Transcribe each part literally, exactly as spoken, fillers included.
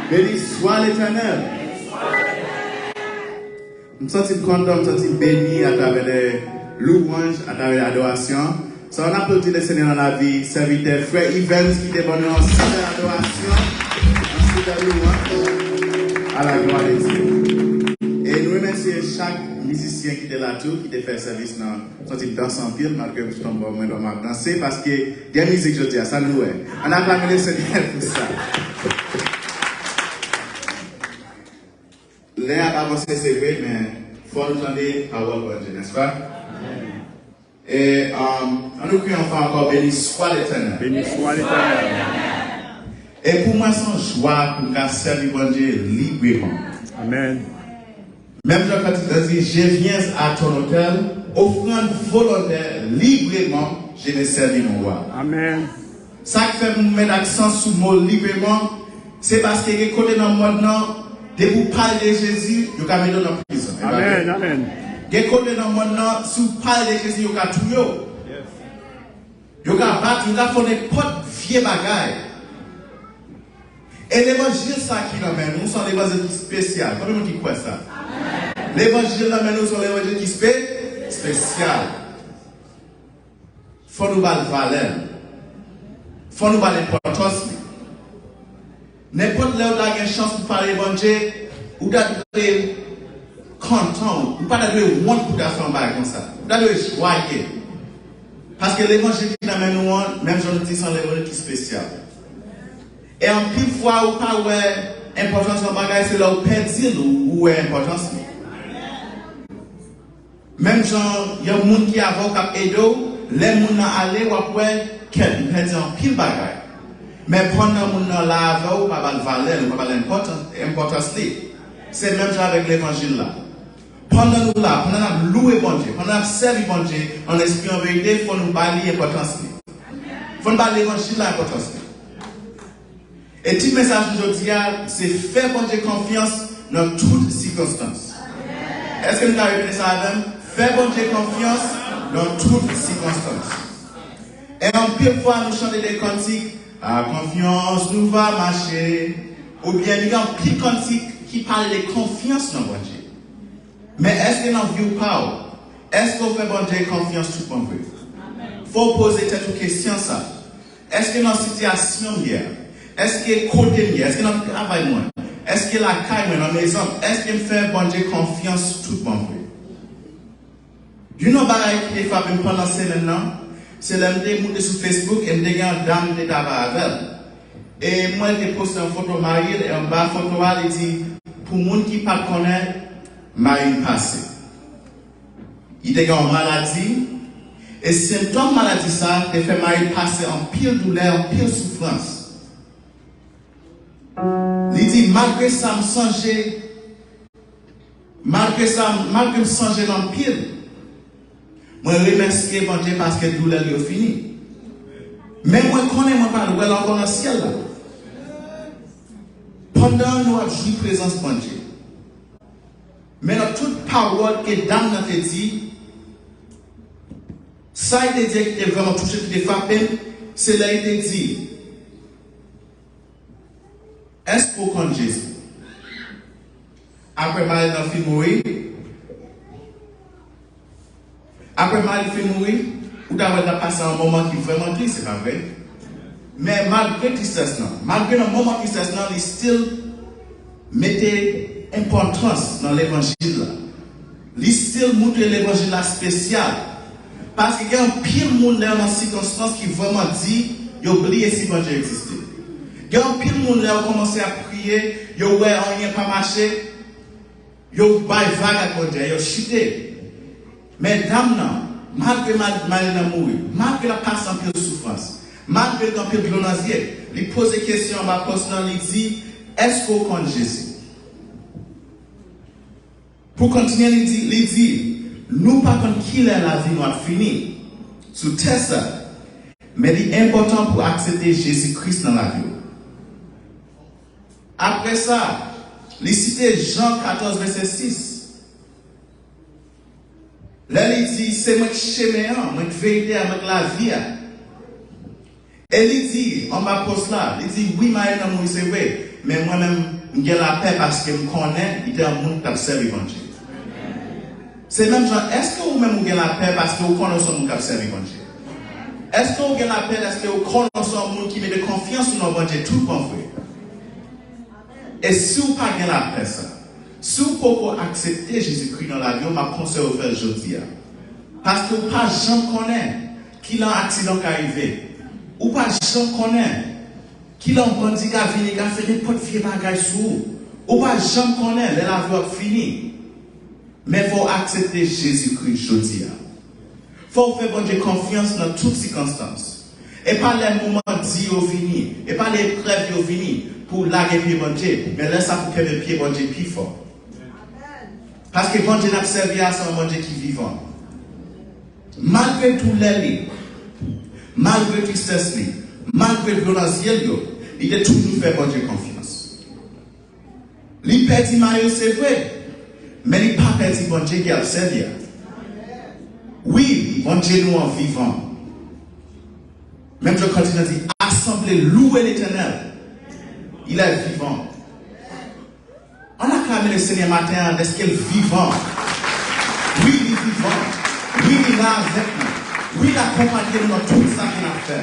Béni soit l'Éternel. M santi m kontan, m santi m beni atravè lè louwanj, atravè adorasyon. So, ann aplodi Lesenyè nan lavi sèvitè frè Evans ki te ban nou yon sipè adorasyon, yon sipè louwanj à la gloire de Dieu. E nou remèsye chak mizisyen ki te la tou, ki te fè sèvis nan, m santi m danse anpil, malgre m tonbe mwen dòmi ap danse, paske gen mizik jodi a, sa nou wè. Ann aklame Lesenyè pou sa. Lè ap avanse, se vre, men fò nou tande pawòl Bondye, nèspa? E, um, ann nou kriye anfan ankò, Béni soit l'Éternel. Béni soit l'Éternel. E pou mwen, se yon jwa pou m ka sèvi Bondye libreman. Amen. Menm jan kantik la di, Je viens à ton autel, offrande volontaire, librement, je me servis mon roi. Amen. Sa k fè m met aksan sou mo libreman, se paske gen kote nan mond nan, depi w pale de Jezi, yo ka mete w nan prizon. Amen, amen. Gen kote nan mond nan, si w pale de Jezi, yo ka touye w. Yo ka bat, yo ka fè nenpòt vye bagay. E levanjil sa ki nan men nou, se yon levanjil ki espesyal. Konbyen moun ki kwè sa? Levanjil nan men nou, se yon levanjil ki espe-, espesyal. Fò nou ba l valè l. Fò nou ba l enpòtans li. Nenpòt lè ou ta gen chans pou pale Bondye, ou ta dwe kontan, ou pa ta dwe wont pou ta fè yon bagay konsa. Ou ta dwe jwaye. Paske levanjil ki nan men nou an, menm jan nou di, se yon levanjil ki espesyal. E anpil fwa, ou pa wè enpòtans yon bagay, se lè ou pèdi l, ou, ou wè enpòtans li. Menm jan yon moun ki avè w k ap ede w, lè moun nan ale, w ap wè, kèt, m pèdi anpil bagay. Men pandan moun nan la avè w, ou pa ba l valè l, ou pa ba l enpòtans, enpòtans li. Se menm jan avèk levanjil la. Pandan nou la, pandan n ap louwe Bondye, pandan n ap sèvi Bondye, an espri, an verite, fò nou ba li enpòtans li. Fò nou ba levanjil la enpòtans li. E tit mesaj nou jodi a, se fè Bondye konfyans nan tout sikonstans. Èske nou ka repete sa avè m? Fè Bondye konfyans nan tout sikonstans. E anpil fwa nou chante de kantik, A konfyans nou va mache, oubyen li gen anpil kantik ki pale de konfyans nan Bondye. Men èske nan vi w pa w, èske w fè Bondye konfyans tout bon vre? Fò w poze tèt ou kesyon sa. Èske nan sitiyasyon m ye a? Èske kote m ye? Èske nan travay mwen? Èske lakay mwen, nan mezon m? Èske m fè Bondye konfyans tout bon vre? Youn nan bagay ki te frape m pandan semèn nan, se lè m te moute sou Facebook e m te gen yon dam m te travay avè l. E m wè l te poste yon foto mari l, e anba foto a, li di, pou moun ki pa t konnen, mari m pase. Li te gen yon maladi, e sentòm maladi sa a te fè mari l pase anpil doulè, anpil soufrans. Li di, malgre sa, m sonje, malgre sa, malgre m sonje l anpil, mwen remèsye Bondye paske doulè l yo fini. Men mwen konnen mwen pral wè l ankò nan syèl la. Pandan nou ap jwi prezans Bondye, men nan tout pawòl ke dam nan te di, sa li te di ki te vrèman touche, ki te frape m, se lè li te di, èske w konn Jezi? Apre mari l nan fin mouri, apre mari l fin mouri, ou ta wè l t ap pase yon moman ki vrèman tris, se pa vre? Men malgre tristès lan, malgre nan moman tristès lan, li still mete enpòtans nan levanjil la. Li still moutre levanjil la espesyal. Paske gen anpil moun lè yo nan sikonstans ki vrèman di yo bliye si Bondye egziste. Gen anpil moun lè yo kòmanse ap priye, yo wè anyen pa mache, yo bay vag ak Bondye, yo chite. Men dam nan, malgre ma-, mari l nan mouri, malgre l ap pase anpil soufrans, malgre l gen anpil dlo nan zye, li poze kesyon anba pòs lan, li di, èske w konn Jezi? Pou kontinye, li di, li di, nou pa konn kilè lavi nou ap fini sou tè sa, men li enpòtan pou aksepte Jezi Kris nan lavi w. Apre sa, li site Jan katòz, vèsè sis. Lè li di, se mwen k chemen an, mwen k verite a, mwen k lavi a. E li di, anba pòs la, li di, wi, mari m nan mouri, se vre. Men mwen menm, m gen lapè paske m konnen li te yon moun k t ap sèvi Bondye. Se menm jan, èske ou menm ou gen lapè paske ou konnen w se yon moun k ap sèvi Bondye? Èske ou gen lapè paske ou konnen w se yon moun ki mete konfyans ou nan Bondye tout bon vre? E si w pa gen lapè sa, si w poko aksepte Jezikri nan lavi w, m ap konseye w fè l jodi a. Paske w pa janm konnen kilè aksidan ka rive. Ou pa janm konnen kilè yon bandi ka vini, ka fè nenpòt vye bagay sou ou. Ou pa janm konnen lè lavi w ap fini. Men fò w aksepte Jezikri jodi a. Fò w fè Bondye konfyans nan tout sikonstans. E pa lè moman di yo vini, e pa lè eprèv yo vini pou w lage pye Bondye, men lè sa pou kenbe pye Bondye pi fò. Paske Bondye n ap sèvi a se yon Bondye ki vivan. Malgre doulè li, malgre tristès li, malgre dlo nan zye l yo, li te toujou fè Bondye konfyans. Li pèdi mayo, se vre, men li pa pèdi Bondye ke l ap sèvi a. Wi, Bondye nou an vivan. Menm jan kantite di, assemblez, louez l'Éternel. Il est vivant. Ann aklame le Senyè maten an dèske l vivan. Wi, li vivan. Wi, li la avèk nou. Wi, l akonpaye nou nan tout sa ke n ap fè.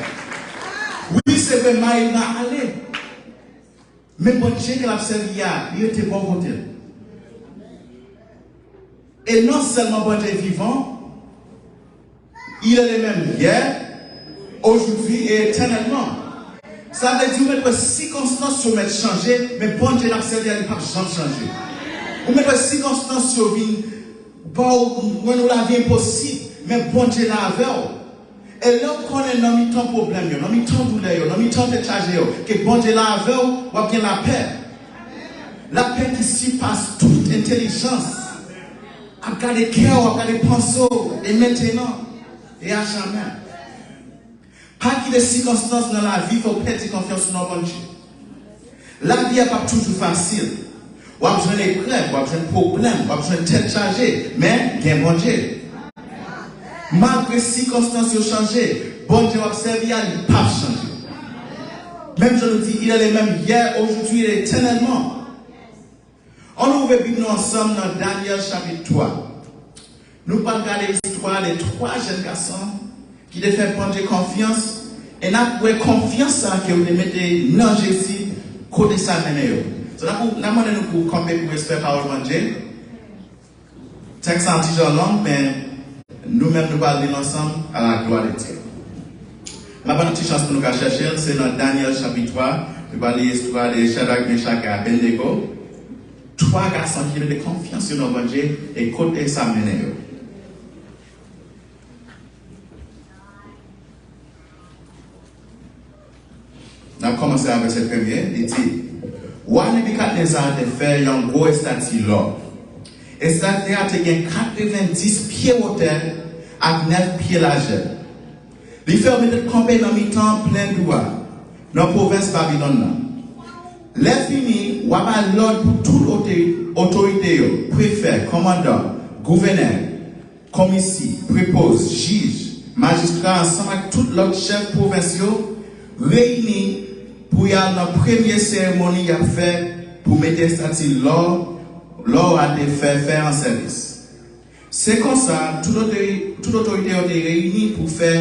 Wi, se vre, mayo la ale. Men Bondye ke l ap sèvi a, li rete bò kote l. E non sèlman Bondye vivan, il est le même hier, aujourd'hui et éternellement. Sa vle di ou mèt wè sikonstans yo mèt chanje, men Bondye n ap sèvi a li p ap janm chanje. Ou mèt wè sikonstans yo vin ba w, rann ou lavi enposib, men Bondye la avè w. E lè w konnen nan mitan pwoblèm yo, nan mitan doulè yo, nan mitan tèt chaje yo, ke Bondye la avè w, w ap gen lapè. Lapè ki sipas tout entèlijans. Ap gade kè w, ap gade panse w, e mentenan, e ajamè. Pa kite sikonstans nan lavi fè w pèdi konfyans ou nan Bondye. Lavi a p ap toujou fasil. W ap jwenn eprèv, w ap jwenn pwoblèm, w ap jwenn tèt chaje, men gen Bondye. Malgre sikonstans yo chanje, Bondye w ap sèvi a, li p ap chanje. Menm jan nou di, il est le même hier, aujourd'hui et éternellement. Ann nou ouvè Bib nou ansanm nan Danyèl chapit twa. Nou pral gade istwa de twa jèn gason ki te fè Bondye konfyans, e n ap wè konfyans sa ke yo te mete nan Jezi, kote sa mennen yo. So, n ap, n ap mande nou pou kanpe pou respè pawòl Bondye. Tèks la yon ti jan long, men nou menm nou pral li l ansanm, à la gloire de Dieu. M ap ban nou ti chans pou nou ka chèche l, se nan Danyèl chapit twa, nou pral li istwa de Chadrak, Mechak e Abednego. Twa gason ki te mete konfyans yo nan Bondye e kote sa mennen yo. N ap kòmanse a vèsè premye, li di, Wa Nebikadneza te fè yon gwo estati lò. Estati a te gen katrevenndis pye wotè ak nèf pye lajè. Li fè yo mete l kanpe nan mitan plen Dura, nan pwovens Babilòn nan. Lè fini, wa bay lòd pou tout ote-, otorite yo, prefè, kòmandan, gouvènè, komisi, prepoz, jij, majistra ansanm ak tout lòt chèf pwovens yo reyini pou y al nan premye seremoni y ap fè pou mete estati lò, lò a te fè, fè an sèvis. Se konsa, tout otori-, tout otorite yo te reyini pou fè,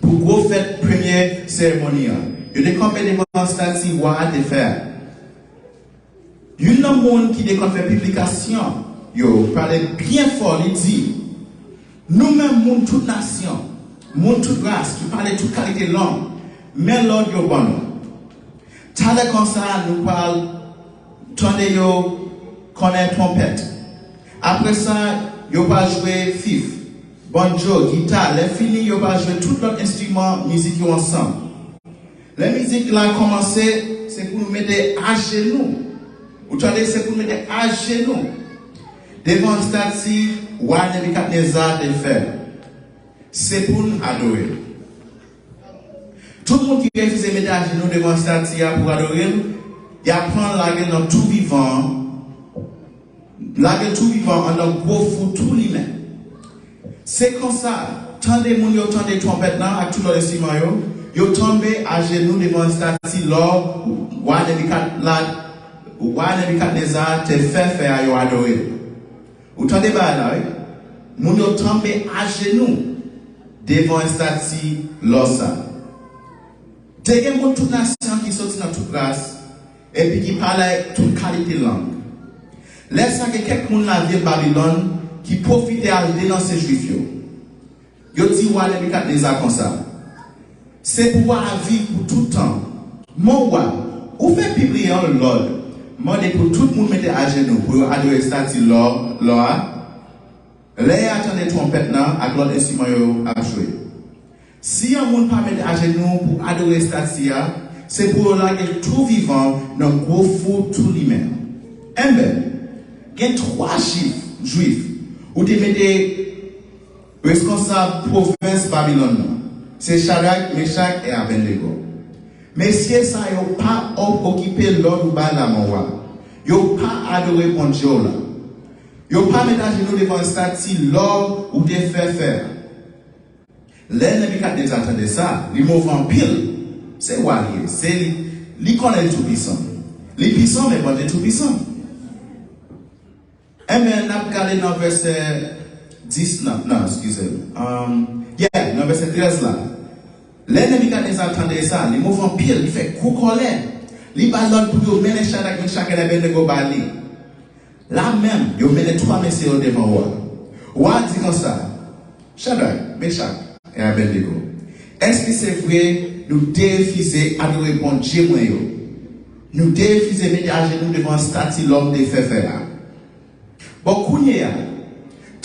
pou gwo fèt premye seremoni an. Yo te kanpe devan estati wa a te fè a. Youn nan moun ki te konn fè piblikasyon yo pale byen fò, li di, Nou menm moun tout nasyon, moun tout ras ki pale tout kalite lang, men lòd yo ban nou. Talè konsa, nou pral tande yo konnen twonpèt. Apre sa, yo pral jwe fif, banjo, gita. Lè fini, yo pral jwe tout lòt enstriman mizik yo ansanm. Lè mizik la kòmanse, se pou nou mete ajenou. Ou tande, se pou nou mete ajenou devan estati wa Nebikadneza te fè. Se pou n adore l. Tout moun ki refize mete ajenou devan estati a pou adore l, y ap pran l lage l nan tou vivan an, lage l tou vivan anndan gwo fou tou limen. Se konsa, tande moun yo tande twonpèt lan ak tout lòt enstriman yo, Yo tonbe ajenou devan estati lò wa Nebikadnezar, wa Nebikadneza te fè fè a, yo adore l. Ou tande bagay la, wi? Moun yo tonbe ajenou devan estati lò sa. Te gen moun tout nasyon ki soti nan tout ras, epi ki pale tout kalite lang. Lè sa, gen kèk moun lavil Babilòn ki pwofite al denonse Jwif yo. Yo di wa Nebikadneza konsa: Se pou w a viv pou tout tan. Mon wa, ou fè pibliye yon lòd, mande pou tout moun mete ajenou pou yo adore estati lò, lò a. Lè a tande twonpèt nan ak lòt enstriman yo ap jwe. Si yon moun pa mete ajenou pou adore estati a, se pou yo lage l tou vivan nan gwo fou tou limen. Enben, gen twa Jwif, Jwif, ou te mete reskonsab pwovens Babilòn nan. Se Chadrak, Mechak e Abèdnego. Mesye sa yo pa o- okipe lòd ou bay la, mon wa. Yo pa adore Bondye w la. Yo pa met ajenou devan estati lò ou te fè fè a. Lè Nebikadneza tande sa, li move anpil. Se wa li ye, se li, li konnen li toupisan. Li pisan, men Bondye toupisan. Enben, n ap gade nan vèsè dis nan, non, eskize m. Um, yeah, nan vèsè trèz la. Lè Nebikadneza tande sa, li move anpil, li fè gwo kòlè. Li ba lòd pou yo mennen Chadrak, Mechak e Abèdnego ba li. La menm, yo mennen twa mesye yo devan wa. Wa di konsa: Chadrak, Mechak e Abèdnego, èske se vre nou derefize adore Bondye mwen yo? Nou derefize mete ajenou devan estati lò m te fè fè a? Bon, kounye a,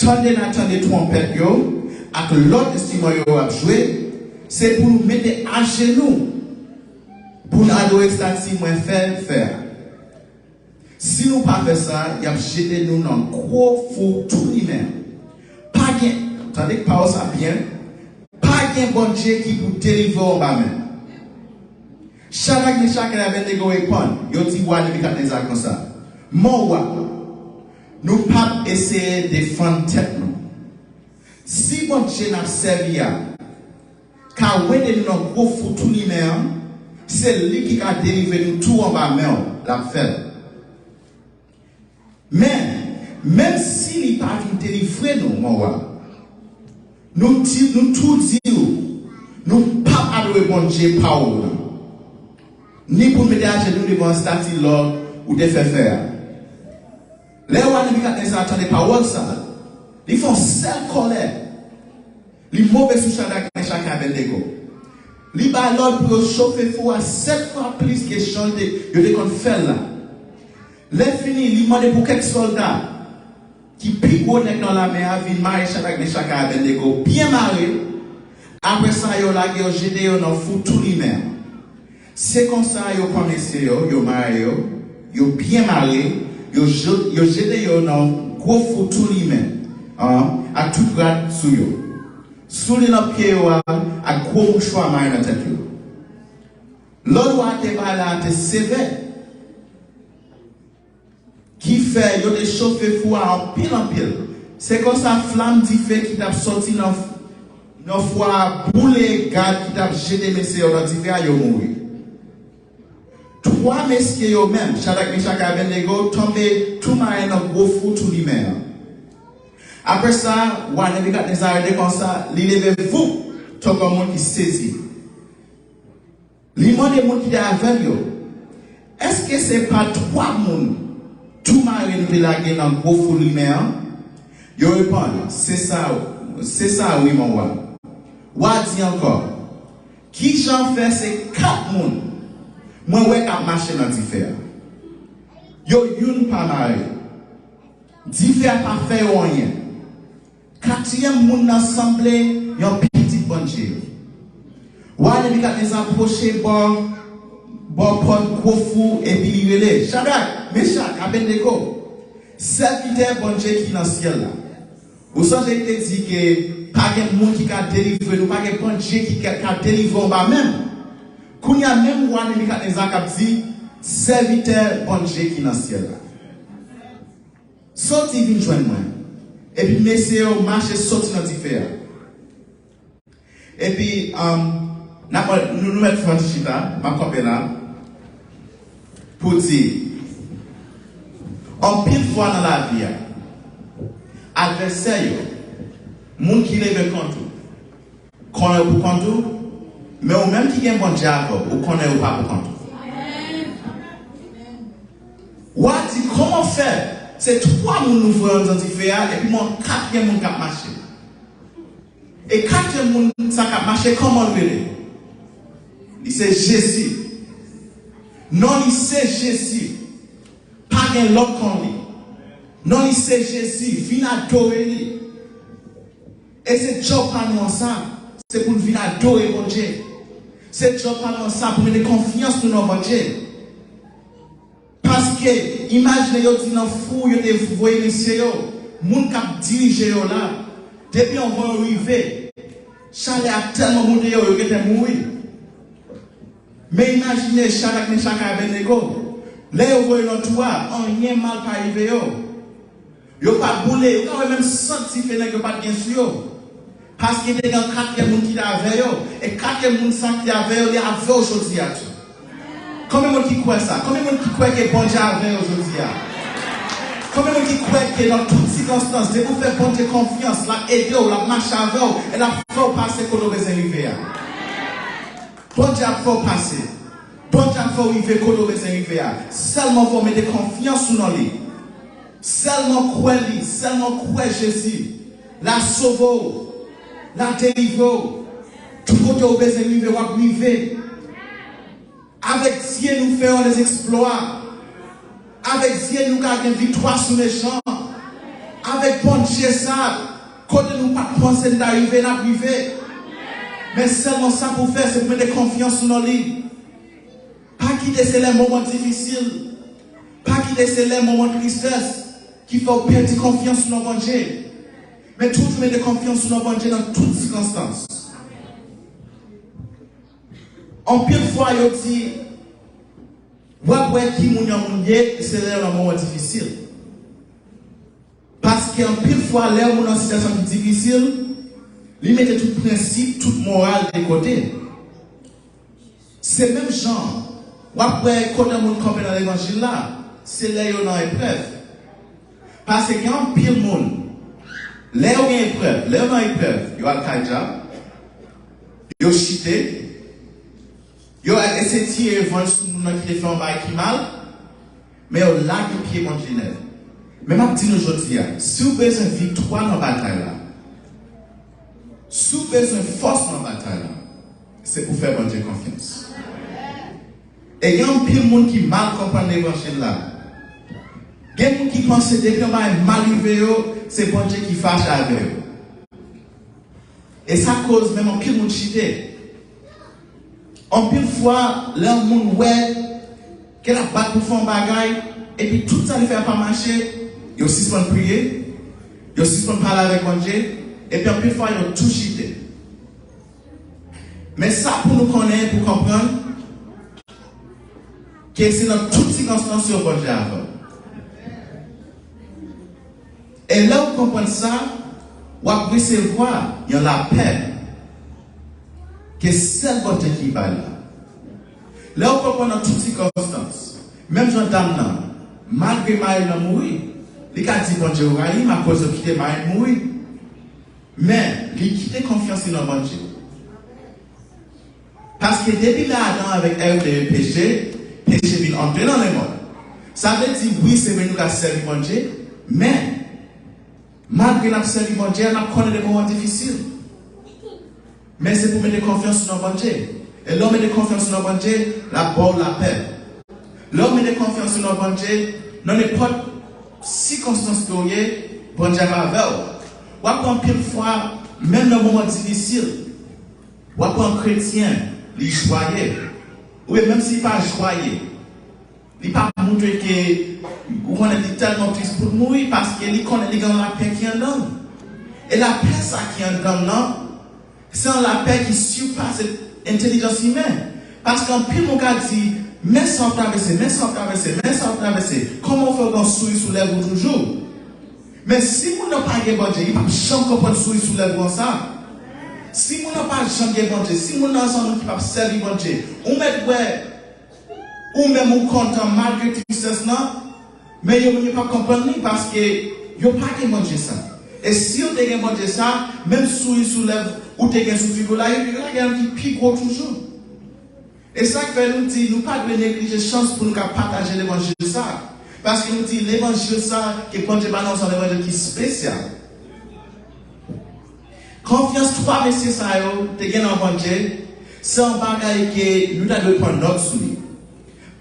tande n a tande twonpèt yo ak lòt enstriman yo ap jwe, se pou nou mete ajenou pou n adore estati mwen fè fè a. Si nou pa fè sa, y ap jete nou nan gwo fou tou limen an. Pa gen, tande pawòl sa byen, pa gen Bondye ki pou delivre w anba men m. Chadrak, Mechak e Abèdnego reponn, yo di wa Nebikadneza konsa: Mon wa, nou p ap eseye defann tèt nou. Si Bondye n ap sèvi a ka wete nou nan gwo fou tou limen an, se li ki ka delivre nou tou anba men w, l ap fè l. Men, menm si li pa vin delivre nou, mon wa, nou di, nou tou di w, nou p ap adore Bondye pa w nan, ni pou n mete ajenou devan estati lò ou te fè fè a. Lè wa Nebikadneza tande pawòl sa, li fè yon sèl kòlè. Li move sou Chadrak, Mechak e Abèdnego. Li ba lòd pou yo chofe fou a sèt fwa plis ke jan yo te, yo te konn fè l la. Lè fini, li mande pou kèk sòlda ki pi gwo nèg nan lame a vin mare Chadrak, Mechak e Abèdnego byen mare. Apre sa, yo lage yo, jete yo nan fou tou limen an. Se konsa yo pran mesye yo, yo mare yo, yo byen mare, yo, yo jete yo nan gwo fou tou limen an ak tout rad sou yo, soulye nan pye yo a ak gwo mouchwa mare nan tèt yo. Lòd wa te bay la te sevè, ki fè yo te chofe fou a anpil anpil. Se konsa flanm dife ki t ap soti nan, nan fou a boule gad ki t ap jete mesye yo nan dife a, yo mouri. Twa mesye yo menm, Chadrak, Mechak e Abèdnego, tonbe tou mare nan gwo fou tou limen an. Apre sa, wa Nebikadneza rete konsa, li leve voup, tankou yon moun ki sezi. Li mande moun ki te avè l yo, èske se pa twa moun tou mare nou te lage nan gwo fou limen an? Yo reponn, se sa, se sa wi, mon wa. Wa di ankò, kijan fè se kat moun mwen wè k ap mache nan dife a? Yo youn pa mare. Dife a pa fè yo anyen. Katriyèm moun nan sanble yon pitit Bondye. Wa Nebikadneza pwoche bò, bò pòt gwo fou epi li rele, Chadrak, Mechak, Abèdnego, sèvitè Bondye ki nan syèl la. Ou sonje li te di ke pa gen moun ki ka delivre nou, pa gen Bondye ki ka, ka delivre w anba men m. Kounye a menm wa Nebikadneza k ap di, sèvitè Bondye ki nan syèl la, soti vin jwenn mwen. Epi mesye yo mache soti nan dife a. Epi, um, N ap, nou, nou mèt fè yon ti chita, m ap kanpe la, pou di, anpil fwa nan lavi a, advèsè yo, moun ki leve kont ou, konnen yo pou kont ou, men ou menm ki gen Bondye avè w, ou konnen yo pa pou kont ou. W a di, kòman fè? Se twa moun nou voye anndan dife a, epi m wè yon katriyèm moun k ap mache. E katriyèm moun sa k ap mache, kòman l rele? Li se Jezi. Non li se Jezi. Pa gen lòt kon li. Non li se Jezi. Vin adore li. E se djòb pa nou an sa. Se pou n vin adore Bondye. Se djòb pa nou an sa, pou mete konfyans nou nan Bondye. Paske, imajine yo di nan fou yo te voye mesye yo, moun k ap dirije yo la, depi yon van yo rive, chalè a tèlman moute yo, yo gentan mouri. Men imajine Chadrak, Mechak ak Abednego, lè yo voye nan tou a, anyen mal pa rive yo. Yo pa t boule, yo ka wè menm sant dife nèg yo pa t gen sou yo. Paske te gen katriyèm moun ki te avè yo. E katriyèm moun sa ki te avè yo, li avè w jodi a tou. Konbyen moun ki kwè sa? Konbyen moun ki kwè ke Bondye avè yo jodi a? Konbyen moun ki kwè ke nan tout sikonstans, depi w fè Bondye konfyans, l ap ede w, l ap mache avè w, e l ap fè w pase kote w bezwen rive a? Bondye ap fè w pase. Bondye ap fè w rive kote w bezwen rive a. Sèlman fò w mete konfyans ou nan li. Sèlman kwè li, sèlman kwè Jezi. L a sove w, l a delivre w. Tout kote w bezwen rive, w ap rive. Avèk Dye nou fè yon dèzèksplwa. Avèk Dye nou ka gen viktwa sou mechan. Avèk Bondye sa, kote nou pa t panse n ta rive, n ap rive. Men sèlman sa pou w fè, se pou mete konfyans ou nan li. Pa kite se lè moman difisil, pa kite se lè moman tristès ki fè w pèdi konfyans ou nan Bondye. Men toujou mete konfyans ou nan Bondye nan tout sikonstans. Anpil fwa yo di, w ap wè ki moun yon moun ye, se lè nan moman difisil. Paske anpil fwa, lè yon moun nan sitiyasyon ki difisil, li mete tout prensip, tout moral de kote. Se menm jan, w ap wè kote moun kanpe nan levanjil la, se lè yo nan eprèv. Paske gen anpil moun, lè yo gen eprèv, lè yo nan eprèv, yo al kay dyab, yo chite, yo al eseye tire revanj sou moun nan ki te fè yon bagay ki mal, men yo lage pye Bondye nèt. Men m ap di nou jodi a, si w bezwen viktwa nan batay la, si w bezwen fòs nan batay la, se pou fè Bondye konfyans. E gen anpil moun ki mal konprann levanjil la. Gen moun ki panse depi yon bagay mal rive yo, se Bondye ki fache avè yo. E sa koz menm anpil moun chite. Anpil fwa, lè yon moun wè ke l ap bat pou fè yon bagay, epi tout sa li fè a pa mache, yo sispann priye, yo sispann pale avèk Bondye, epi anpil fwa yo tou chite. Men sa pou nou konnen, pou konprann, ke se nan tout sikonstans yo Bondye avè w. E lè w konprann sa, w ap resevwa yon lapè ke sèl Bondye ki bay la. Lè w konprann nan tout sikonstans, menm jan dam nan, malgre mari l nan mouri, li ka di Bondye ou rayi m akoz yo kite mari m mouri. Men, li kite konfyans li nan Bondye. Paske depi lè Adan avèk Èv te peche, peche vin antre nan lemonn. Sa vle di, wi, se vre nou ka sèvi Bondye, men, malgre n ap sèvi Bondye a, n ap konnen de moman difisil. Men se pou mete konfyans ou nan Bondye. E lè w mete konfyans ou nan Bondye, l ap ba w lapè. Lè w mete konfyans ou nan Bondye, nan nenpòt sikonstans ke w ye, Bondye ap avè w. W ap wè anpil fwa, menm nan moman difisil, w ap wè yon kretyen, li jwaye. Oubyen menm si li pa jwaye, li pa montre ke, ou konnen, li tèlman tris pou l mouri, paske li konnen li gen yon lapè ki anndan l. E lapè sa ki anndan l lan, se yon lapè ki sipase entèlijans imen. Paske anpil moun ka di, men sa w ap travèse, men sa w ap travèse, men sa w ap travèse. Kòman w fè w gen yon souri sou lèv ou toujou? Men si moun nan pa gen Bondye, li p ap janm konprann souri sou lèv ou an sa. Si moun nan pa janm gen Bondye, si moun nan se yon moun ki p ap sèvi Bondye, ou mèt wè ou menm ou kontan malgre tristès lan, men yo menm yo p ap konprann li paske yo pa gen Bondye sa. E si yo te gen Bondye sa, menm souri sou lèv ou te gen sou figi w la, yo ta gen yon ki pi gwo toujou. E sa k fè nou di nou pa dwe neglije chans pou nou ka pataje levanjil sa. Paske nou di levanjil sa ke Bondye ba nou se yon levanjil ki espesyal. Konfyans twa mesye sa yo te gen nan Bondye, se yon bagay ke nou ta dwe pran nòt sou li.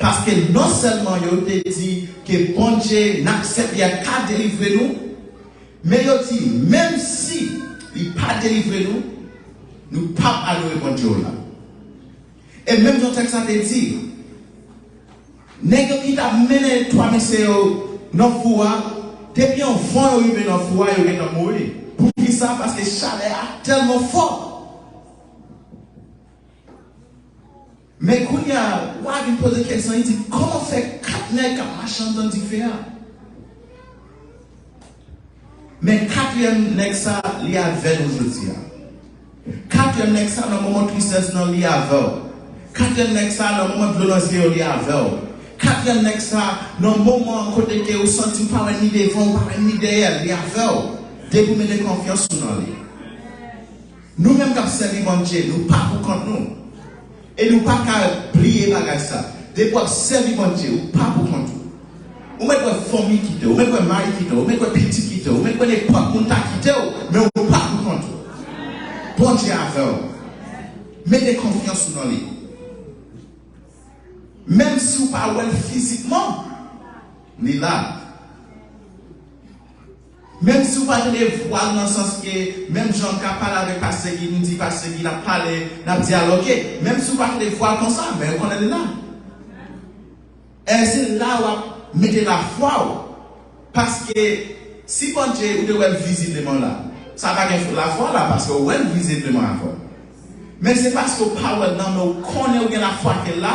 Paske non sèlman yo te di ke Bondye n ap sèvi a ka delivre nou, men yo di, menm si li pa delivre nou, nou p ap adore Bondye w la. E menm jan tèks la te di, nèg yo ki t ap mennen twa mesye yo nan fou a, depi anvan yo rive nan fou a, yo gentan mouri. Poukisa? Paske chalè a tèlman fò. Men kounye a, wa vin poze kesyon, li di, kòman fè kat nèg k ap mache anndan dife a? Men katriyèm nèg sa, li avè nou jodi a. Katriyèm nèg sa, nan moman tristès nan, li avè w. Katriyèm nèg sa, nan moman dlo nan zye yo, li avè w. Katriyèm nèg sa, nan moman kote ke ou santi ou pa wè ni devan, ou pa wè ni dèyè, li avè w. Depi w mete konfyans ou nan li. Nou menm k ap sèvi Bondye, nou pa pou kont nou. E nou pa ka bliye bagay sa. Depi w ap sèvi Bondye, ou pa pou kont ou. Ou mèt wè fanmi kite w, ou mèt wè mari kite w, ou mèt wè pitit kite w, ou mèt wè nenpòt moun ta kite w, men ou pa pou kont ou. Bondye avè w. Mete konfyans ou nan li. Menm si w pa wè l fizikman, li la. Menm si w pa tande vwa l nan sans ke, menm jan w ka pale avèk pastè Guy, nou di pastè Guy, n ap pale, n ap dyaloge. Menm si w pa tande vwa l konsa, men ou konnen li la. E se la w ap mete lafwa w. Paske si Bondye ou te wè l vizibleman la, sa pa gen lafwa la, paske w wè l vizibleman avè w. Men se paske w pa wè l nan, men w konnen w gen lafwa ke l la,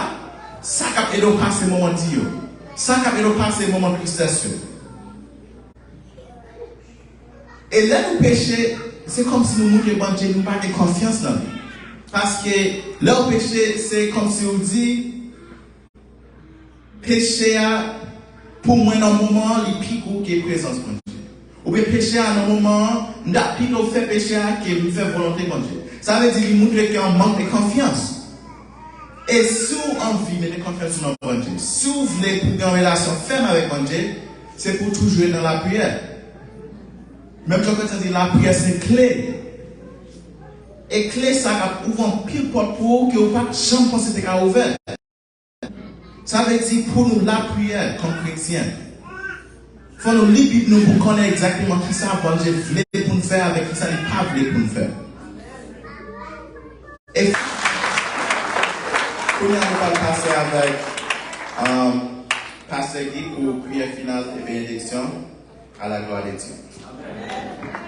sa k ap ede w pase moman di yo. Sa k ap ede w pase moman tristès yo. E lè nou peche, se kòmsi nou montre Bondye nou pa gen konfyans nan li. Paske lè w peche, se kòmsi w di, peche a, pou mwen, nan moman an, li pi gwo ke prezans Bondye. Oubyen peche a, nan moman an, m ta pito fè peche a ke m fè volonte Bondye. Sa vle di, li montre ke yon mank de konfyans. E si w anvi mete konfyans ou nan Bondye, si w vle pou w gen yon relasyon fèm avèk Bondye, se pou w toujou ret nan lapriyè. Menm jan kretyen di, lapriyè se kle. E kle sa k ap ouvri anpil pòt pou ou ke ou pa t janm panse te ka ouvè. Sa vle di pou nou lapriyè kòm kretyen, fò nou li Bib nou pou konnen egzakteman kisa Bondye vle pou n fè avèk kisa li pa vle pou n fè. E kounye a nou pral pase avèk, um, pastè Guy pou priyè final e benediksyon. À la gloire de Dieu.